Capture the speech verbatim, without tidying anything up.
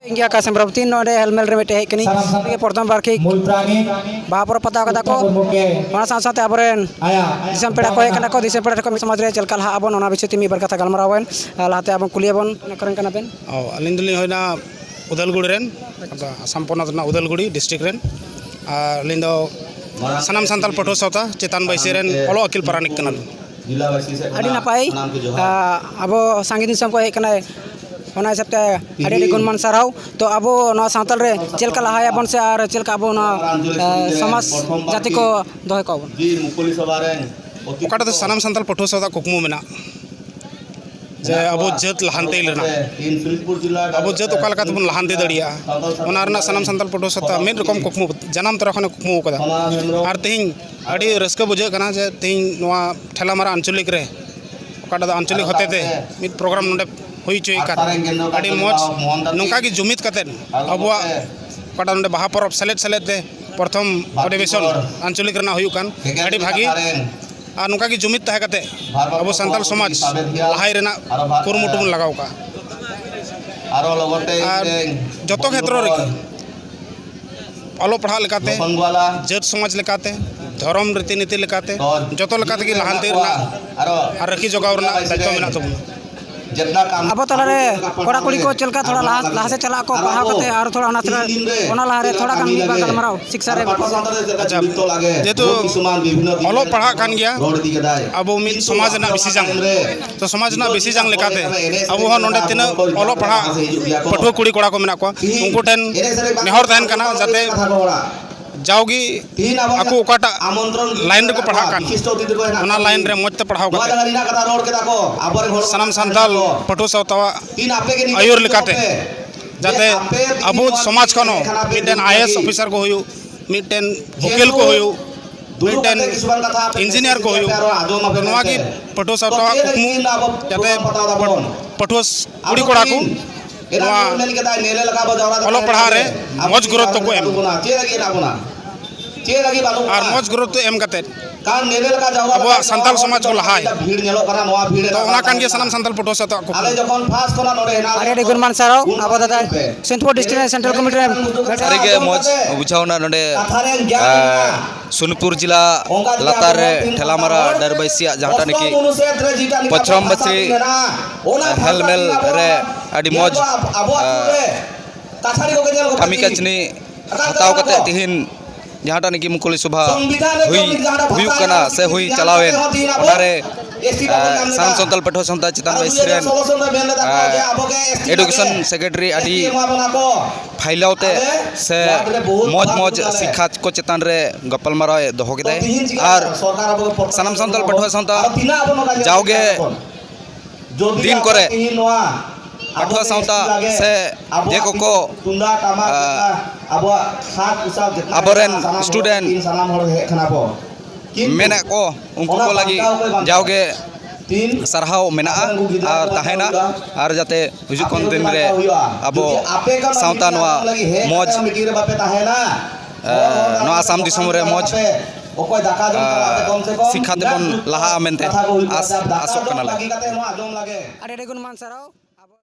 ᱤᱧ ᱜᱮ ᱟᱠᱟᱥ ᱦᱮᱢᱵᱨᱚᱢ, ᱛᱤᱦᱤᱧ ᱱᱚᱰᱮ ᱦᱮᱞᱢᱮᱞ ᱨᱮ ᱢᱤᱫᱴᱮᱡ ᱦᱮᱡ ᱠᱟᱹᱱᱟᱹᱧ᱾ ᱯᱨᱚᱛᱷᱚᱢ ᱵᱟᱨ ᱠᱤ ᱵᱟᱦᱟ ᱯᱚᱨᱚᱵᱽ ᱯᱟᱛᱟᱣ ᱠᱟᱫᱟ ᱠᱚ, ᱚᱱᱟ ᱥᱟᱶ ᱥᱟᱶᱛᱮ ᱟᱵᱚᱨᱮᱱ ᱫᱤᱥᱚᱢ ᱯᱮᱲᱟ ᱠᱚ ᱦᱮᱡ ᱠᱟᱱᱟ ᱠᱚ᱾ ᱫᱤᱥᱚᱢ ᱯᱮᱲᱟ ᱴᱷᱮᱱ ᱠᱷᱚᱱ ᱢᱤᱫ ᱥᱚᱢᱟᱡᱽ ᱨᱮ ᱪᱮᱫ ᱞᱮᱠᱟ ᱞᱟᱦᱟᱜ ᱟᱵᱚᱱ, ᱚᱱᱟ ᱵᱤᱥᱚᱭ ᱛᱮ ᱢᱤᱫ ᱵᱟᱨ ᱠᱟᱛᱷᱟ ᱜᱟᱞᱢᱟᱨᱟᱣ ᱵᱚᱱ᱾ ᱟᱨ ᱞᱟᱦᱟᱛᱮ ᱟᱵᱚ ᱠᱩᱞᱤᱭᱟᱵᱚᱱ, ᱚᱠᱟ ᱨᱮᱱ ᱠᱟᱱᱟ ᱵᱮᱱ? ᱚ, ᱟᱹᱞᱤᱧ ᱫᱚᱞᱤᱧ ᱦᱩᱭᱱᱟ ᱩᱫᱟᱞᱜᱩᱲᱤ ᱨᱮᱱ, ᱟᱫᱚ ᱟᱥᱟᱢ ᱯᱚᱱᱚᱛ ᱨᱮᱱᱟᱜ ᱩᱫᱟᱞᱜᱩᱲᱤ ᱰᱤᱥᱴᱨᱤᱠᱴ ᱨᱮᱱ᱾ ᱟᱨ ᱟᱹᱞᱤᱧ ᱫᱚ ᱥᱟᱱᱟᱢ ᱥᱟᱱᱛᱟᱲ ᱯᱟᱹᱴᱷᱩᱣᱟᱹ ᱥᱟᱶᱛᱟ ᱪᱮᱛᱟᱱ ᱵᱟᱹᱭᱥᱤ ᱨᱮᱱ ᱚᱞᱚᱜ ᱟᱹᱠᱤᱞ ᱯᱟᱨᱟᱱᱤᱠ ᱠᱟᱱᱟᱞᱤᱧ᱾ ᱟᱹᱰᱤ ᱱᱟᱯᱟᱭ᱾ ᱟᱸ, ᱟᱵᱚ ᱥᱟᱺᱜᱤᱧ ᱫᱤᱥᱚᱢ ᱠᱷᱚᱱ ᱦᱮᱡ ᱠᱟᱱᱟᱭ, ᱚᱱᱟ ᱦᱤᱥᱟᱹᱵ ᱛᱮ ᱟᱹᱰᱤ ᱟᱹᱰᱤ ᱜᱩᱱᱢᱟᱱ ᱥᱟᱨᱦᱟᱣ᱾ ᱛᱚ, ᱟᱵᱚ ᱱᱚᱣᱟ ᱥᱟᱱᱛᱟᱲ ᱨᱮ ᱪᱮᱫ ᱞᱮᱠᱟ ᱞᱟᱦᱟᱭᱟᱵᱚᱱ ᱥᱮ ᱟᱨ ᱪᱮᱫ ᱞᱮᱠᱟ ᱟᱵᱚ ᱱᱚᱣᱟ, ᱟᱸ, ᱥᱚᱢᱟᱡᱽ ᱡᱟᱹᱛᱤ ᱠᱚ ᱫᱚᱦᱚᱭ ᱠᱚᱣᱟ ᱵᱚᱱ? ᱚᱠᱟᱴᱟᱜ ᱫᱚ ᱥᱟᱱᱟᱢ ᱥᱟᱱᱛᱟᱲ ᱯᱟᱹᱴᱷᱩᱣᱟᱹ ᱥᱟᱶᱛᱟ ᱠᱩᱠᱢᱩ ᱢᱮᱱᱟᱜ, ᱡᱮ ᱟᱵᱚ ᱡᱟᱹᱛ ᱞᱟᱦᱟᱱᱛᱤ ᱨᱮᱱᱟᱜ, ᱟᱵᱚ ᱡᱟᱹᱛ ᱚᱠᱟ ᱞᱮᱠᱟ ᱛᱮᱵᱚᱱ ᱞᱟᱦᱟᱱᱛᱤ ᱫᱟᱲᱮᱭᱟᱜᱼᱟ, ᱚᱱᱟ ᱨᱮᱱᱟᱜ ᱥᱟᱱᱟᱢ ᱥᱟᱱᱛᱟᱲ ᱯᱟᱹᱴᱷᱩᱣᱟᱹ ᱥᱟᱶᱛᱟ ᱢᱤᱫ ᱨᱚᱠᱚᱢ ᱠᱩᱠᱢᱩ ᱡᱟᱱᱟᱢ ᱛᱚᱨᱟ ᱠᱷᱚᱱᱮ ᱠᱩᱠᱢᱩ ᱟᱠᱟᱫᱟ᱾ ᱟᱨ ᱛᱮᱦᱮᱧ ᱟᱹᱰᱤ ᱨᱟᱹᱥᱠᱟᱹ ᱵᱩᱡᱷᱟᱹᱜ ᱠᱟᱱᱟ ᱡᱮ ᱛᱮᱦᱮᱧ ᱱᱚᱣᱟ ᱴᱷᱮᱞᱟᱢᱟᱨᱟ ᱟᱧᱪᱚᱞᱤᱠ ᱨᱮ ᱚᱠᱟᱴᱟᱜ ᱫᱚ ᱟᱧᱪᱚᱞᱤᱠ ᱦᱚᱛᱮ ᱛᱮ ᱢᱤᱫ ᱯᱨᱳᱜᱨᱟᱢ ᱱᱚᱰᱮ ᱦᱩᱭ ᱦᱚᱪᱚᱭᱮᱫ ᱠᱟᱱ, ᱟᱹᱰᱤ ᱢᱚᱡᱽ᱾ ᱱᱚᱝᱠᱟ ᱜᱮ ᱡᱩᱢᱤᱫ ᱠᱟᱛᱮᱫ ᱟᱵᱚᱣᱟᱜ ᱚᱠᱟᱴᱟᱜ ᱱᱚᱰᱮ ᱵᱟᱦᱟ ᱯᱚᱨᱚᱵᱽ ᱥᱮᱞᱮᱫ ᱥᱮᱞᱮᱫ ᱛᱮ ᱯᱨᱚᱛᱷᱚᱢ ᱚᱫᱷᱤᱵᱮᱥᱚᱱ ᱟᱧᱪᱚᱞᱤᱠ ᱨᱮᱱᱟᱜ ᱦᱩᱭᱩᱜ ᱠᱟᱱ, ᱟᱹᱰᱤ ᱵᱷᱟᱹᱜᱤ᱾ ᱟᱨ ᱱᱚᱝᱠᱟ ᱜᱮ ᱡᱩᱢᱤᱫ ᱛᱟᱦᱮᱸ ᱠᱟᱛᱮ ᱟᱵᱚ ᱥᱟᱱᱛᱟᱲ ᱥᱚᱢᱟᱡᱽ ᱞᱟᱦᱟᱭ ᱨᱮᱱᱟᱜ ᱠᱩᱨᱩᱢᱩᱴᱩ ᱵᱚᱱ ᱞᱟᱜᱟᱣ ᱠᱟᱜᱼᱟ᱾ ᱟᱨ ᱡᱚᱛᱚ ᱠᱷᱮᱛᱨᱚ ᱨᱮᱜᱮ ᱚᱞᱚᱜ ᱯᱟᱲᱦᱟᱜ ᱞᱮᱠᱟᱛᱮ, ᱡᱟᱹᱛ ᱥᱚᱢᱟᱡᱽ ᱞᱮᱠᱟᱛᱮ, ᱫᱷᱚᱨᱚᱢ ᱨᱤᱛᱤ ᱱᱤᱛᱤ ᱞᱮᱠᱟᱛᱮ, ᱡᱚᱛᱚ ᱞᱮᱠᱟ ᱛᱮᱜᱮ ᱞᱟᱦᱟᱱᱛᱤ ᱨᱮᱱᱟᱜ ᱟᱨ ᱨᱟᱹᱠᱷᱤ ᱡᱚᱜᱟᱣ ᱨᱮᱱᱟᱜ ᱫᱟᱭᱤᱛᱛᱚ ᱢᱮᱱᱟᱜ ᱛᱟᱵᱚᱱᱟ᱾ ᱟᱵᱚ ᱛᱟᱞᱟᱨᱮ ᱠᱚᱲᱟ ᱠᱩᱲᱤ ᱠᱚ ᱪᱮᱫ ᱞᱮᱠᱟ ᱛᱷᱚᱲᱟ ᱞᱟᱦᱟ, ᱞᱟᱦᱟ ᱥᱮᱫ ᱪᱟᱞᱟᱜ ᱟᱠᱚ ᱯᱟᱲᱦᱟᱣ ᱠᱟᱛᱮ, ᱟᱨ ᱛᱷᱚᱲᱟ ᱚᱱᱟ ᱛᱷᱚᱲᱟ, ᱚᱱᱟ ᱞᱟᱦᱟᱨᱮ ᱛᱷᱚᱲᱟ ᱜᱟᱱ ᱢᱤᱫ ᱵᱟᱨ ᱜᱟᱞᱢᱟᱨᱟᱣ ᱥᱤᱠᱥᱟ ᱨᱮ᱾ ᱟᱪᱪᱷᱟ, ᱡᱮᱦᱮᱛᱩ ᱚᱞᱚᱜ ᱯᱟᱲᱦᱟᱜ ᱠᱟᱱ ᱜᱮᱭᱟ, ᱟᱵᱚ ᱢᱤᱫ ᱥᱚᱢᱟᱡᱽ ᱨᱮᱱᱟᱜ ᱵᱤᱥᱤ ᱡᱟᱝ, ᱛᱚ ᱥᱚᱢᱟᱡᱽ ᱨᱮᱱᱟᱜ ᱵᱤᱥᱤ ᱡᱟᱝ ᱞᱮᱠᱟᱛᱮ ᱟᱵᱚ ᱦᱚᱸ ᱱᱚᱰᱮ ᱛᱤᱱᱟᱹᱜ ᱚᱞᱚᱜ ᱯᱟᱲᱦᱟᱜ ᱯᱟᱹᱴᱷᱩᱣᱟᱹ ᱠᱩᱲᱤ ᱠᱚᱲᱟ ᱠᱚ ᱢᱮᱱᱟᱜ ᱠᱚᱣᱟ, ᱩᱱᱠᱩ ᱴᱷᱮᱱ ᱱᱮᱦᱚᱨ ᱛᱟᱦᱮᱱ ᱠᱟᱱᱟ ᱡᱟᱛᱮ ᱡᱟᱣᱜᱮ ᱟᱠᱚ ᱚᱠᱟᱴᱟᱜ ᱞᱟᱭᱤᱱ ᱨᱮᱠᱚ ᱯᱟᱲᱦᱟᱜ ᱠᱟᱱ, ᱚᱱᱟ ᱞᱟᱭᱤᱱ ᱨᱮ ᱢᱚᱡᱽ ᱛᱮ ᱯᱟᱲᱦᱟᱣ ᱠᱟᱛᱮ ᱥᱟᱱᱟᱢ ᱥᱟᱱᱛᱟᱞ ᱯᱟᱹᱴᱷᱩᱣᱟᱹ ᱥᱟᱶᱛᱟᱣᱟᱜ ᱟᱹᱭᱩᱨ ᱞᱮᱠᱟᱛᱮ ᱡᱟᱛᱮ ᱟᱵᱚ ᱥᱚᱢᱟᱡᱽ ᱠᱷᱚᱱ ᱦᱚᱸ ᱢᱤᱫᱴᱮᱱ ᱟᱭ ᱮ ᱮᱥ ᱚᱯᱷᱤᱥᱟᱨ ᱠᱚ ᱦᱩᱭᱩᱜ, ᱢᱤᱫᱴᱮᱱ ᱩᱠᱤᱞ ᱠᱚ ᱦᱩᱭᱩᱜ, ᱢᱤᱫᱴᱮᱱ ᱤᱧᱡᱤᱱᱤᱭᱟᱨ ᱠᱚ ᱦᱩᱭᱩᱜ, ᱱᱚᱣᱟ ᱜᱮ ᱯᱟᱹᱴᱷᱩᱣᱟᱹ ᱥᱟᱶᱛᱟᱣᱟᱜ ᱠᱩᱠᱢᱩ, ᱡᱟᱛᱮ ᱯᱟᱹᱴᱷᱩᱣᱟᱹ ᱠᱩᱲᱤ ᱠᱚᱲᱟ ᱠᱚ ᱱᱚᱣᱟ ᱚᱞᱚᱜ ᱯᱟᱲᱦᱟᱜ ᱨᱮ ᱢᱚᱡᱽ ᱜᱩᱨᱩᱛᱛᱚ ᱠᱚ ᱮᱢ᱾ ᱟᱨ ᱢᱚᱡᱽ ᱜᱩᱨᱩᱛᱛᱚ ᱮᱢ ᱠᱟᱛᱮ ᱟᱵᱚᱣᱟᱜ ᱥᱟᱱᱛᱟᱲ ᱥᱚᱢᱟᱡᱽ ᱠᱚ ᱞᱟᱦᱟᱭᱟ᱾ ᱛᱚ, ᱚᱱᱟ ᱠᱟᱱ ᱜᱮᱭᱟ ᱥᱟᱱᱟᱢ ᱥᱟᱱᱛᱟᱲ ᱯᱟᱹᱴᱷᱩᱣᱟᱹ ᱥᱟᱶᱛᱮ ᱟᱠᱚ ᱠᱚ᱾ ᱟᱹᱰᱤ ᱟᱹᱰᱤ ᱜᱩᱱᱢᱟᱱ ᱥᱟᱨᱦᱟᱣ ᱟᱵᱚ ᱫᱟᱫᱟ ᱥᱟᱱᱛᱯᱩᱨ district ᱨᱮᱱ central committee ᱨᱮᱱ ᱥᱟᱹᱨᱤᱜᱮ ᱢᱚᱡᱽ ᱵᱩᱡᱷᱟᱹᱣᱱᱟ ᱱᱚᱰᱮ, ᱟᱨ ᱥᱳᱱᱯᱩᱨ ᱡᱮᱞᱟ ᱞᱟᱛᱟᱨ ᱨᱮ ᱴᱷᱮᱞᱟᱢᱟᱨᱟ ᱰᱟᱹᱨᱵᱟᱹᱭᱥᱤᱭᱟᱜ ᱡᱟᱦᱟᱸᱴᱟᱜ ᱱᱟᱠᱤ ᱯᱚᱪᱷᱨᱚᱢ ᱵᱟᱪᱷᱨᱤ, ᱟᱨ, ᱦᱮᱞᱢᱮᱞ ᱨᱮ ᱟᱹᱰᱤ ᱢᱚᱡᱽ, ᱟᱨ, ᱠᱟᱹᱢᱤ ᱠᱟᱹᱥᱱᱤ ᱦᱟᱛᱟᱣ ᱠᱟᱛᱮ ᱛᱤᱦᱤᱧ ᱡᱟᱦᱟᱸᱴᱟᱜ ᱱᱟᱠᱤ ᱢᱩᱠᱩᱞᱤ ᱥᱚᱵᱷᱟ ᱦᱩᱭ, ᱦᱩᱭᱩᱜ ᱠᱟᱱᱟ ᱥᱮ ᱦᱩᱭ ᱪᱟᱞᱟᱣᱮᱱ, ᱚᱱᱟᱨᱮ, ᱟᱨ, ᱥᱟᱱᱟᱢ ᱥᱟᱱᱛᱟᱲ ᱯᱟᱹᱴᱷᱩᱣᱟᱹ ᱥᱟᱶᱛᱟ ᱪᱮᱛᱟᱱ ᱵᱟᱹᱭᱥᱤ ᱨᱮᱱ, ᱟᱨ, education secretary ᱟᱹᱰᱤ ᱯᱷᱟᱭᱞᱟᱣ ᱛᱮ ᱥᱮ ᱢᱚᱡᱽ ᱢᱚᱡᱽ ᱥᱤᱠᱠᱷᱟ ᱠᱚ ᱪᱮᱛᱟᱱ ᱨᱮ ᱜᱟᱯᱟᱞᱢᱟᱨᱟᱣ ᱮ ᱫᱚᱦᱚ ᱠᱮᱫᱟᱭ᱾ ᱟᱨ ᱥᱟᱱᱟᱢ ᱥᱟᱱᱛᱟᱲ ᱯᱟᱹᱴᱷᱩᱣᱟᱹ ᱥᱟᱶᱛᱟ ᱡᱟᱣᱜᱮ ᱫᱤᱱ ᱠᱚᱨᱮ ᱯᱟᱹᱴᱷᱩᱣᱟᱹ ᱥᱟᱶᱛᱟ ᱥᱮ ᱡᱮ ᱠᱚᱠᱚ, ᱟᱵᱚᱨᱮᱱ student ᱢᱮᱱᱟᱜ ᱠᱚ, ᱩᱱᱠᱩ ᱠᱚ ᱞᱟᱹᱜᱤᱫ ᱡᱟᱣᱜᱮ ᱥᱟᱨᱦᱟᱣ ᱢᱮᱱᱟᱜᱼᱟ ᱟᱨ ᱛᱟᱦᱮᱱᱟ, ᱟᱨ ᱡᱟᱛᱮ ᱦᱤᱡᱩᱜ ᱠᱟᱱ ᱫᱤᱱ ᱨᱮ ᱟᱵᱚ ᱥᱟᱶᱛᱟ ᱱᱚᱣᱟ ᱢᱚᱡᱽ, ᱮ, ᱱᱚᱣᱟ ᱟᱥᱟᱢ ᱫᱤᱥᱚᱢ ᱨᱮ ᱢᱚᱡᱽ, ᱮ, ᱥᱤᱠᱠᱷᱟ ᱛᱮᱵᱚᱱ ᱞᱟᱦᱟᱜᱼᱟ ᱢᱮᱱᱛᱮ ᱟᱥ, ᱟᱥᱚᱜ ᱠᱟᱱᱟᱞᱮ᱾ ᱟᱹᱰᱤ ᱟᱹᱰᱤ ᱜᱩᱱᱢᱟᱱ ᱥᱟᱨᱦᱟᱣ᱾